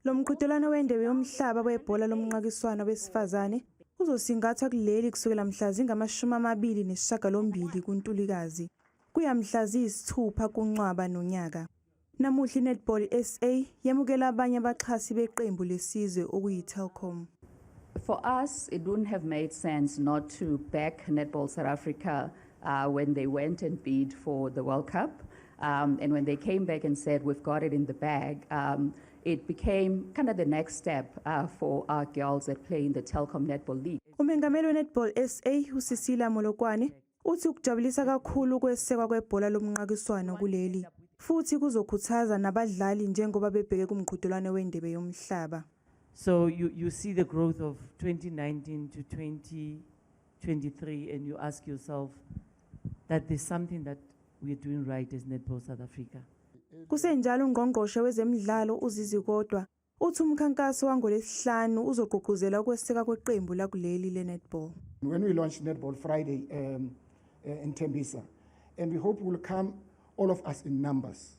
Lo mqhudelwano wendebe yomhlaba webhola lomnqakiswano wesifazane uzosingathwa kuleli kusukela mhla zingama-28 kuNtulikazi kuya mhla ziyi-6 kuNcwaba nonyaka. Namuhla iNetball SA yamukela abanye abaxhasi beqembu lesizwe okuyi-Telkom. For us, it wouldn't have made sense not to back Netball South Africa when they went and bid for the World Cup. And when they came back and said, "We've got it in the bag," it became kind of the next step for our girls that play in the Telkom Netball League. Umengameli weNetball SA uCecilia Molokwane uthi ukujabulisa kakhulu ukwesekwa kwebhola lomnqakiswano kuleli futhi kuzokhuthaza nabadlali njengoba bebheke kumqhudelwano wendebe yomhlaba. So you see the growth of 2019 to 2023, and you ask yourself that there's something that we're doing right as Netball South Africa. Kusenjalo, ungqongqoshe wezemidlalo uZizi Kodwa uthi umkhankaso wangolesihlanu uzogqugquzela ukweseka kweqembu lakuleli le-netball. When we launched Netball Friday in Tembisa, and we hope will come, all of us, in numbers.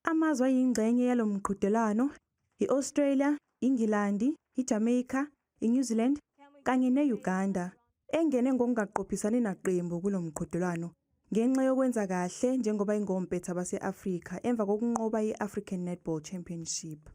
Amazwe ayingxenye yalo mqhudelwano i-Australia, iNgilandi, iJamaica, iNew Zealand kanye ne-Uganda engene ngokungaqophisani naqembu kulo mqhudelwano ngenxa yokwenza kahle njengoba ingompetha base-Afrika emva kokunqoba i-African Netball Championship.